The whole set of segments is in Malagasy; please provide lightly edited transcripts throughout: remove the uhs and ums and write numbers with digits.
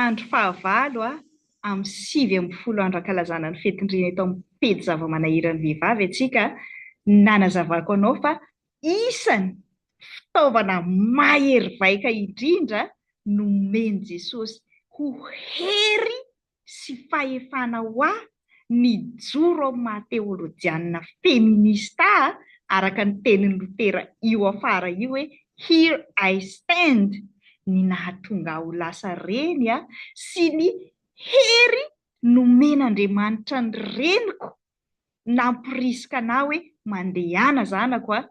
Andro fahavalo amin'ny 19 andro ankalazana ny fetin-dreny eto amin'ny pejy zava-manahiran'ny vehivavy antsika, nanazavako anao fa isany fitaovana mahery vaika indrindra nomen'i Jesosy ho hery sy fahefana ho ahy nijoro amin'ny maha teolojianina feminista ahy araka ny tenin'i Lotera io afara io hoe Here I stand, ny nahatonga ahy ho lasa reny sy ny hery nomen'Andriamanitra ny reniko namporisika anah hoe mandehana zanako a,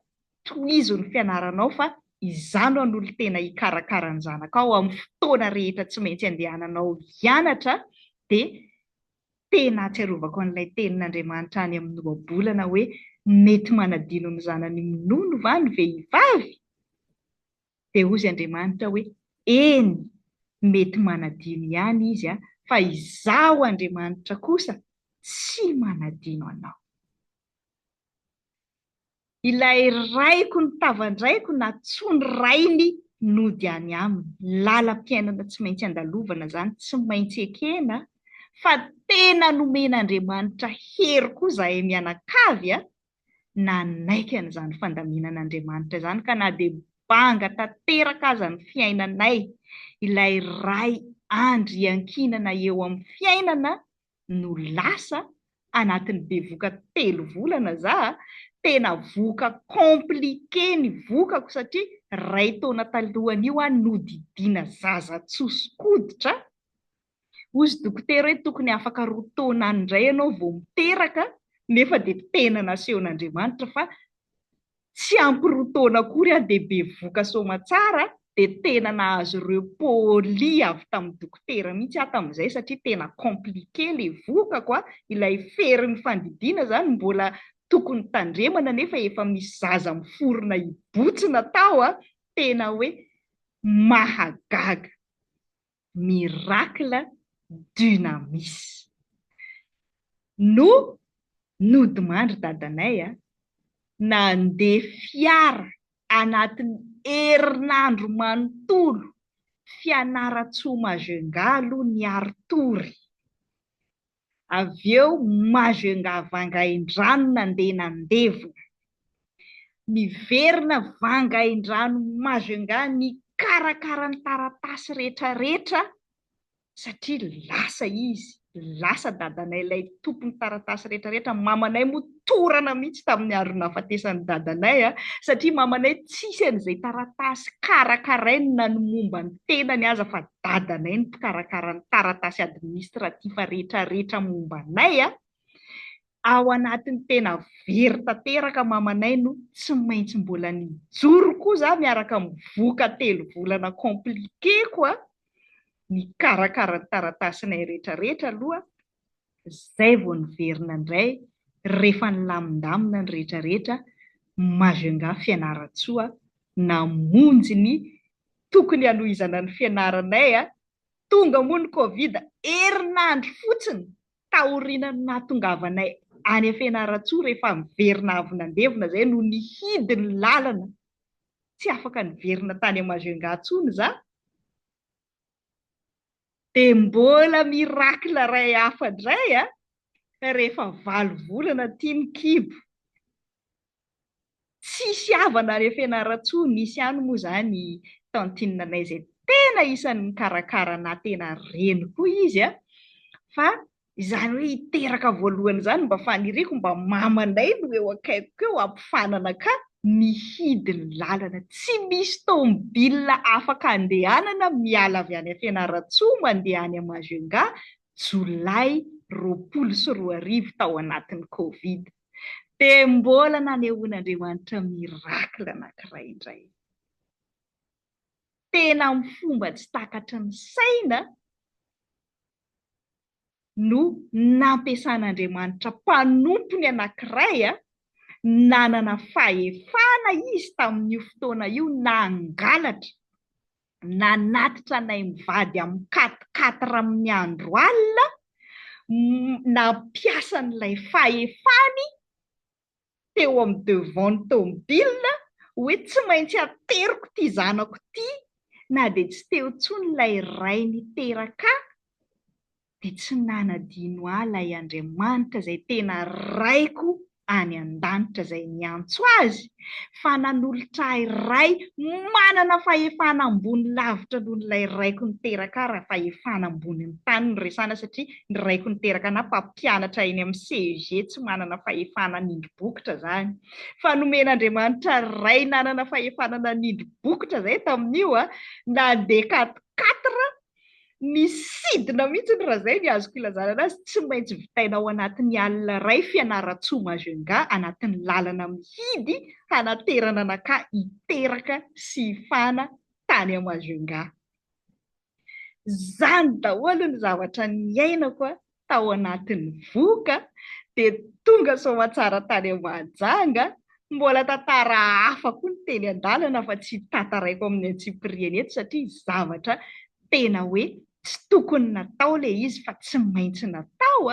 tohizo ny fianaranao fa izaho no hanolo-tena hikarakara ny zanakao amin'ny fotoana rehetra tsy maintsy andehananao hianatra dia tena ahatsiarovako an'ilay tenin'Andriamanitra any amin'ny ohabolana hoe mety manadino ny zanany minono va ny vehivavy? Dia hozy Andriamanitra hoe eny, mety manadino ihany izy fa izaho Andriamanitra kosa tsy manadino anao. Ilay raiko nitavan-draiko nantsoiny rainy nody any aminy. Lalam-piainana tsy maintsy andalovana izany, tsy maintsy ekena fa tena nomen'Andriamanitra hery koa izahay mianakavy nanaiky an'izany fandaminan'Andriamanitra izany ka na dia banga tanteraka aza ny fiainanay, ilay Ray andry iankinana eo amin'ny fiainana no lasa anatin'ny bevoka telo volana za, tena voka compliqué ny vokako satria ray taona talohan'io aho nodidiana zaza tsoso-koditra, hozy dokotera hoe tokony afaka roa taona any indray ianao vao miteraka nefa dia tena nasehon'Andriamanitra fa Tsy ampy roa taona akory aho dia bevoka soamatsara dia tena nahazo repos au lit avy tamin'ny dokotera mihitsy aho tamin'izay satria tena compliqué ilay vokako a, ilay ferin'ny fandidiana izany mbola tokony tandremana nefa efa misy zaza miforona hibotsina tao a, tena hoe mahagaga. Miracle Dunamis. No nodimandry dadanay a, nandeha fiara anatin'ny herinandro manontolo Fianarantsoa Majunga aloha niari-tory. Avy eo Majunga Vangaindrano nandeha nandevina. Niverina Vangaindrano Majunga nikarakara ny taratasy retraretra satria lasa izy, lasa dadanay ilay tompon'ny taratasy retraretra, mamanay moa torana mihitsy tamin'ny andro nahafatesan'ny dadanay a, satria mamanay tsisy an'izay taratasy karakarainy na ny momba ny tenany aza fa dadanay ny mpikarakara ny taratasy administratif retraretra momba anay a, ao anatin'ny tena very tanteraka mamanay no tsy maintsy mbola nijoro koa za miaraka amin'ny voka telo volana compliqué koa nikarakara ny taratasinay retraretra aloha zay vao niverina indray rehefa nilamindamina ny retraretra Majunga Fianarantsoa namonjy ny tokony hanohizana ny fianaranay a, tonga moa ny covid herinandro fotsiny taorian'ny nahatongavanay any Fianarantsoa rehefa niverina avy nandevina zay no nihidy ny lalana tsy afaka niverina tany Majunga intsony za. Dia mbola miracle iray hafa indray a, rehefa valo volana aty ny kibo. Tsisy havana any Fianarantsoa, nisy ihany moa izany tantine anay izay tena isan'ny nikarakara anà tena reny koa izy a, fa Izany hoe hiteraka voalohany izany mba faniriako mba mamanay no eo akaikiko eo hampifanana ka mihidy ny lalana. Tsy misy tomobile afaka andehanana miala avy any Fianarantsoa mandeha any Majunga jolay 2020 tao anatin'ny covid. Dia mbola nanehoan'Andriamanitra miracle anankiray indray. Tena amin'ny fomba tsy takatry ny saina no nampiasan'Andriamanitra mpanompony anankiray nanana fahefana izy tamin'io fotoana io nangalatra, nanatitra anay mivady amin'ny quatre quatre amin'ny andro alina, nampiasa an'ilay fahefany teo amin'ny devant ny tomobile hoe tsy maintsy ateriko ity zanako ity. Na dia tsy teo intsony ilay ray niteraka ahy, dia tsy nanadino ahy ilay Andriamanitra izay tena Raiko any an-danitra izay niantso azy, fa nanolotra ahy Ray manana fahefana ambony lavitra noho ilay raiko niteraka ahy raha fahefana ambonin'ny tany no resahana satria ny raiko niteraka anah mpampianatra eny amin'ny CEG tsy manana fahefana hanindry bokotra izany fa nomen'Andriamanitra Ray nanana fahefana nanindry bokotra izay tamin'io a, nandeha quatre quatre Misidina mihitsy raha izay ny azoko ilazana anazy, tsy maintsy vitaina ao anatin'ny alina iray Fianarantsoa Majunga anatin'ny lalana mihidy hanaterana anakahy hiteraka sy hifana tany à Majunga. Izany daholo ny zavatra niainako tao anatin'ny vohoka dia tonga soamatsara tany Mahajanga, mbola tantara hafa koa ny teny an-dalana fa tsy tantaraiko amin'ny antsipiriany eto satria zavatra tena hoe tsy tokony natao ilay izy fa tsy maintsy natao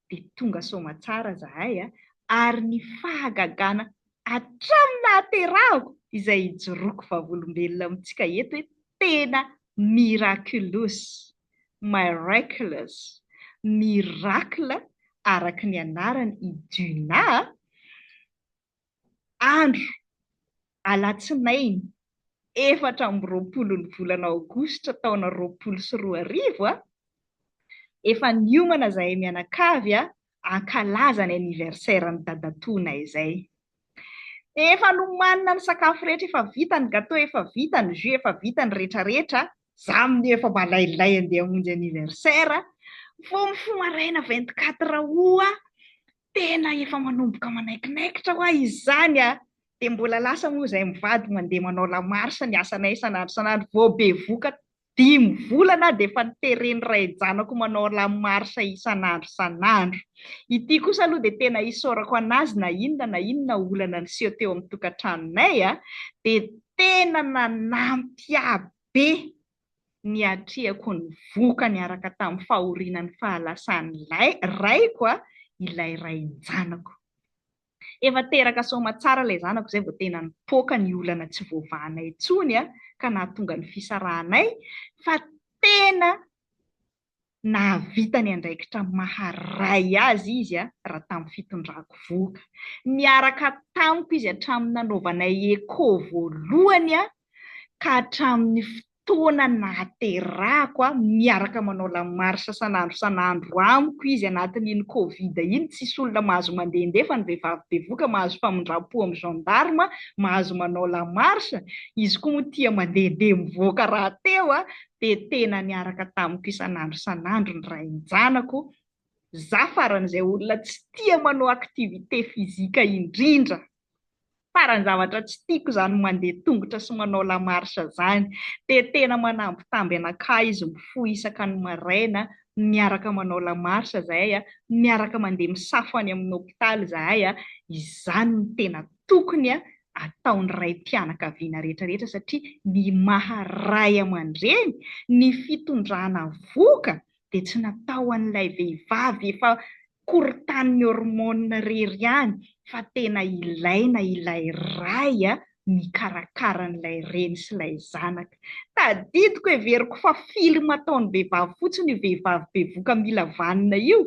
dia tonga soamatsara zahay ary ny fahagagana hatramin'ny nahaterahako izay ijoroako vavolombelona amintsika eto hoe tena miraculous. Miraculous, miracle araka ny anarany i Duna, andro alatsinainy 24 ny volana aogositra taona 2020, efa niomana zahay mianakavy hankalaza ny anniversaire ny dadatoanay izay. Efa nomanina ny sakafo rehetra, efa vita ny gâteau, efa vita ny jus, efa vita ny retraretra, za amin'io efa malailay andeha hamonjy anniversaire, vao mifoha maraina 24 aout aho, tena efa manomboka manaikinaikitra hoa izany a! Dia mbola lasa moa izahay mivady mandeha manao la marche ny asanay isan'andro isan'andro, vao bevoka Dimy volana aho dia efa noteren'ny rain-janako manao la marche isan'andro isan'andro. Ity kosa aloha dia tena isaorako an'azy na inona na inona olana niseho teo amin'ny tokantranonay dia tena nanampy ahy be niatrehako ny vohoka niaraka tamin'ny fahoriana ny fahalasan'ilay raiko ilay rain-janako. Efa teraka soamatsara ilay zanako izay vao tena nipoaka ny olana tsy voavahanay intsony ka nahatonga ny fisarahanay fa tena nahavita ny andraikitra maha ray azy izy raha tamin'ny fitondrako vohoka. Niaraka tamiko izy hatramin'ny nanaovanay echo voalohany ka hatramin'ny fotoana nahaterahako aho, miaraka manao la marche isan'andro isan'andro amiko izy anatin'iny covid iny, tsisy olona mahazo mandehandeha fa ny vehivavy bevoka mahazo famindram-po amin'ny gendarme, mahazo manao la marche, izy koa moa tia mandehandeha mivoaka rahateo dia tena niaraka tamiko isan'andro isan'andro ny rain-janako, za faran'izay olona tsy tia manao activité physique indrindra. Farany zavatra tsy tiako izany mandeha tongotra sy manao la marche izany. Dia tena manambitamby anakahy izy mifoha isaka ny maraina, miaraka manao la marche izahay, miaraka mandeha misafo any amin'ny hopitaly izahay, izany no tena tokony ataon'ny raim-pianakaviana rehetra rehetra satria ny maha ray aman-dreny, ny fitondrana vohoka dia tsy natao an'ilay vehivavy efa korontanin'ny hormones irery ihany fa tena ilaina ilay ray mikarakara an'ilay reny sy ilay zanaka. Tadidiko heveriko fa film ataon'ny vehivavy fotsiny io vehivavy bevoka mila vanona io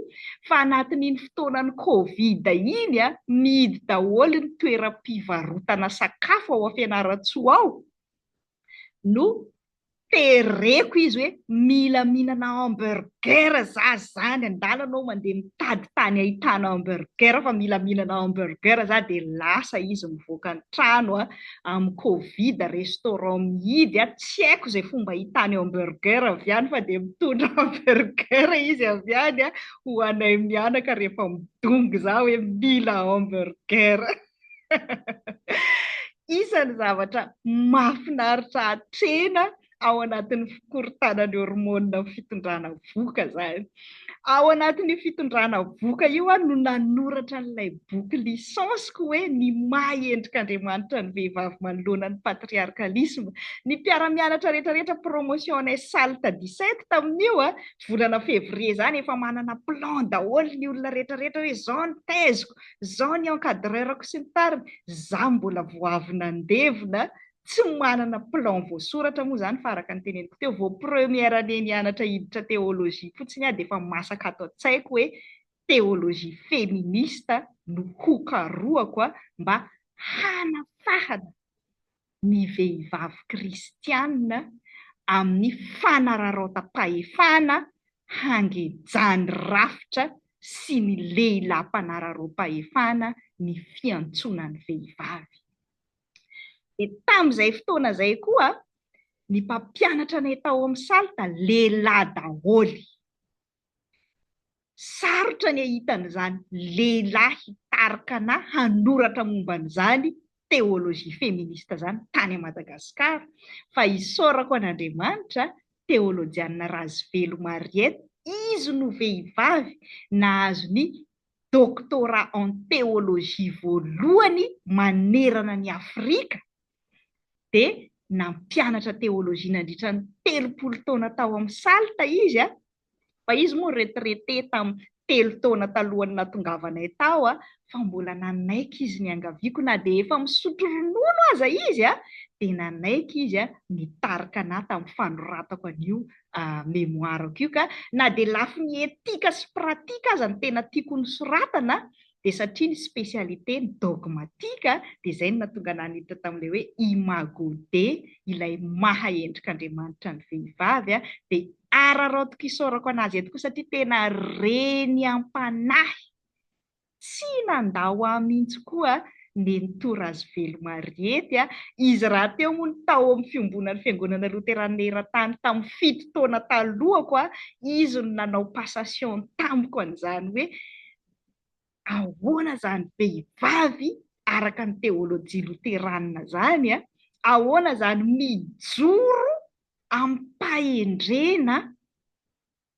fa anatin'iny fotoanan'ny covid iny mihidy daholo ny toeram-pivarotana sakafo ao Fianarantsoa ao no tereko izy hoe mila mihinana hamburger za zany, andala anao mandeha mitady tany ahitana hamburger fa mila mihinana hamburger za, dia lasa izy mivoaka ny trano a, amin'ny covid restaurant mihidy a, tsy haiko izay fomba ahitany hamburger avy any fa dia mitondra hamburger izy avy any a, ho anay mianaka rehefa midongy za hoe mila hamburger. Isan'ny zavatra mahafinaritra atrehina ao anatin'ny fikorontanan'ny hormonina amin'ny fitondrana vohoka izany. Ao anatin'io fitondrana vohoka io aho no nanoratra an'ilay boky licence-ko hoe Ny maha endrik'Andriamanitra ny vehivavy manoloana ny patriarcalisme. Ny mpiara-mianatra rehetrarehetra promotion-nay SALT 17 tamin'io, volana février izany, efa manana plan daholo ny olona rehetrarehetra hoe izao ny thèse-ko, Zao ny encadreur-ko sy ny tariny, za mbola vao avy nandevina, Tsy manana plan voasoratra moa izany fa araka ny teneniko teo, vao première année nianatra hiditra théologie fotsiny aho dia efa masaka ato an-tsaiko hoe théologie féministe no hokarohako mba hanafahana ny vehivavy kristiana amin'ny fanararaotam-pahefana hangejan'ny rafitra sy ny lehilahy mpanararaom-pahefana ny fiantsoana ny vehivavy. Dia tamin'izay fotoana izay koa, ny mpampianatra anay tao amin'ny SALT lehilahy daholo. Sarotra ny hahita an'izany lehilahy hitarika na hanoratra momba an'izany théologie féministe izany tany Madagasikara, fa isaorako an'Andriamanitra, teolojianina Razivelo Mariette, izy no vehivavy nahazo ny doctorat en théologie voalohany manerana an'i Afrika, dia nampianatra théologie nandritra ny 30 taona tao amin'ny SALT izy, fa izy moa retraité tamin'ny telo taona talohan'ny nahatongavanay tao, fa mbola nanaiky izy niangaviako na dia efa misotro ronono aza izy, dia nanaiky izy nitarika anà tamin'ny fanoratako an'io mémoire-ko io ka na dia lafiny éthique sy pratique aza no tena tiako nosoratana dia satria ny spécialité ny dogmatique dia izay no nahatonga anah niditra tamin'ilay hoe imago Dei, ilay maha endrik'Andriamanitra ny vehivavy dia araraotiko isaorako an'azy eto koa satria tena reny am-panahy Tsy nandao ahy mihitsy koa Nenitoa Razivelo Mariety a! Izy rahateo moa no tao amin'ny Fiombonan'ny Fiangonana Loteranina Eran-tany tamin'ny fito taona talohako a! Izy no nanao passation tamiko an'izany hoe ahoana izany vehivavy araka ny teolojia loteranina izany a! Ahoana izany mijoro amim-pahendrena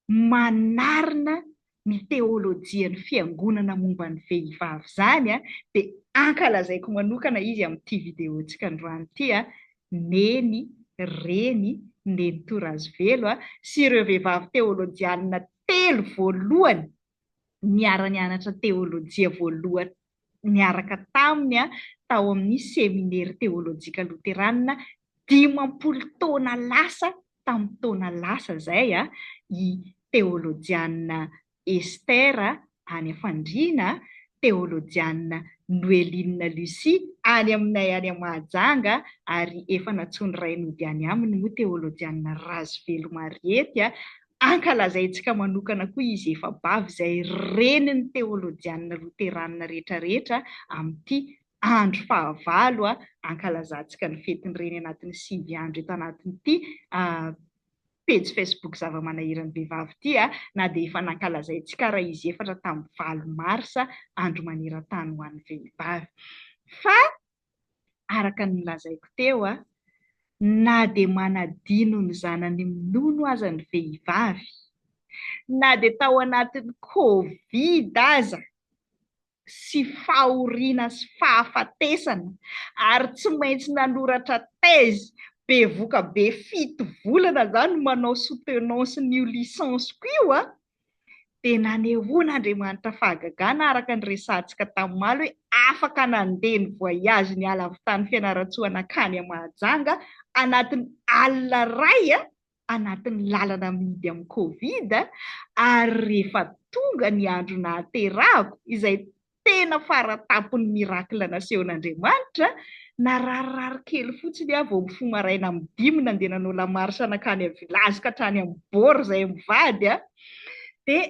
manarina ny teolojian'ny fiangonana momba ny vehivavy izany dia ankalazaiko manokana izy amin'ity video-ntsika androany ity, Neny, Reny, Nenitoa Razivelo sy ireo vehivavy teolojianina telo voalohany niara-nianatra teolojia voalohany niaraka taminy tao amin'ny Seminery Teolojika Loteranina 50 taona lasa tamin'ny taona lasa izay i teolojianina Esther any Fandriana, teolojianina Noeline Lucie any aminay any Mahajanga ary efa nantsoin'ny ray nody any aminy moa teolojianina Razivelo Mariety. Ankalazaintsika manokana koa izy efa-bavy izay renin'ny teolojianina loteranina rehetrarehetra amin'ity andro fahavalo ankalazantsika ny fetin'ny reny anatin'ny sivy andro eto anatin'ity pejy Facebook Zava-manahiran'ny vehivavy ity na dia efa nankalazaintsika ara izy efatra tamin'ny valo marsa andro maneran-tany ho an'ny vehivavy. Fa araka ny nolazaiko teo, na dia manadino ny zanany minono aza ny vehivavy, na dia tao anatin'ny Covid aza, sy fahoriana sy fahafatesana ary tsy maintsy nanoratra thèse bevoka be fito volana za no manao soutenance n'io licence-ko io a, dia nanehoan'Andriamanitra fahagagana araka ny resahantsika tamin'ny omaly hoe afaka nandeha ny voyage niala avy tany Fianarantsoa nankany Mahajanga anatin'ny alina iray a, anatin'ny lalana mihidy amin'ny Covid ary rehefa tonga ny andro nahaterahako, izay tena fara-tampon'ny miracle nasehon'Andriamanitra, nararirary kely fotsiny aho vao mifoha maraina amin'ny dimy nandeha nanao la marche nankany amin'ny village ka hatrany amin'ny bord izahay mivady dia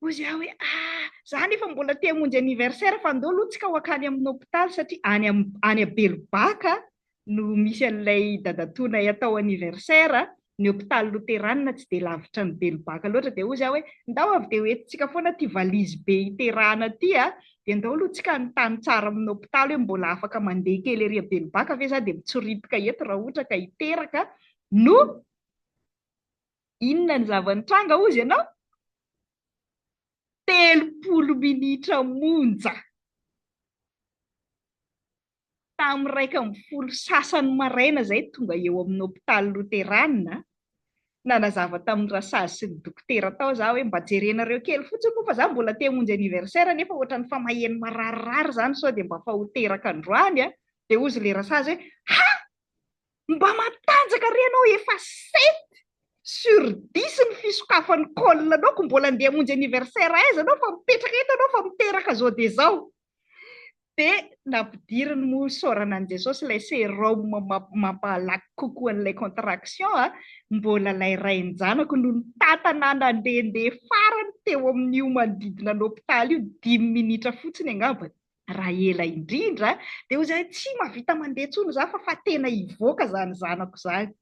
Hozy aho hoe ah, za nefa mbola te hamonjy anniversaire fa ndao aloha tsika ho akany amin'ny hopitaly satria any any Belobaka no misy an'ilay dadatoanay atao anniversaire, ny hopitaly loteranina tsy dia lavitra an'i Belobaka loatra dia hozy aho hoe ndao avy dia hoentintsika foana ity valise be hiterahana ity a, dia ndao aloha tsika hanontany tsara amin'ny hopitaly hoe mbola afaka mandeha kely ery Belobaka ve za dia mitsoripoka eto raha ohatra ka hiteraka no Inona ny zava-nitranga hozy ianao? 30 minitra monja tamin'ny 11 sasany maraina izay tonga eo amin'ny hopitaly loteranina. Nanazava tamin'ny rasazy sy ny dokotera tao izaho hoe mba jerenareo kely fotsiny moa fa izaho mbola te hamonjy anniversaire nefa ohatran'ny fa maheno mararirary izany sao dia mba fa ho teraka androany. Dia hozy ilay rasazy hoe ha! Mba matanjaka re ianao efa 7 sur 10 ny fisokafan'ny col anao ko mbola andeha hamonjy anniversaire aiza anao fa mipetraka eto anao fa miteraka zao dia zao. Dia nampidiriny moa isaorana an'i Jesosy ilay sérum mampahalaky kokoa an'ilay contraction a, mbola ilay rain-janako no nitatana nandehandeha farany teo amin'io manodidina ny hopitaly io, dimy minitra fotsiny angamba raha ela indrindra, dia hoy izahay tsy mahavita mandeha intsony izaho fa fa tena hivoaka izany zanako izany.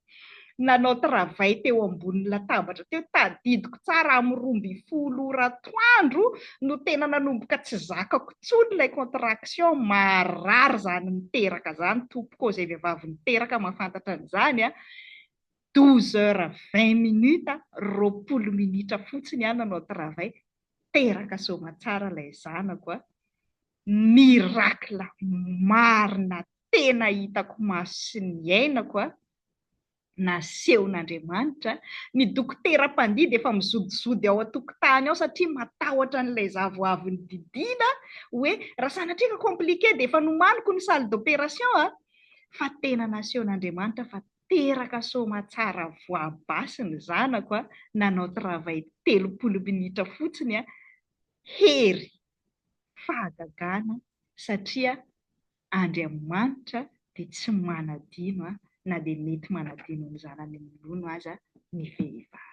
Nanao travail teo ambonin'ny latabatra teo, tadidiko tsara amin'ny 12 ora atoandro no tena nanomboka tsy zakako intsony ilay contraction, marary izany miteraka izany tompoko, izay vehivavy niteraka mahafantatra an'izany a, 12 heures 20 minutes, 20 minitra fotsiny aho nanao travail, teraka soamatsara ilay zanako a, miracle marina tena hitako maso sy niainako a, nasehon'Andriamanitra. Ny dokotera mpandidy efa mizodizody ao an-tokotany ao satria matahotra an'ilay zavo avy nididiana hoe raha sanatria ka compliqué dia efa nomaniko ny salle d'opération a, fa tena nasehon'Andriamanitra fa teraka soamatsara voabasy ny zanako a, nanao travail 30 minitra fotsiny a, hery fahagagana satria Andriamanitra dia tsy manadino a, na dia mety manadino ny zanany minono aza ny vehivavy.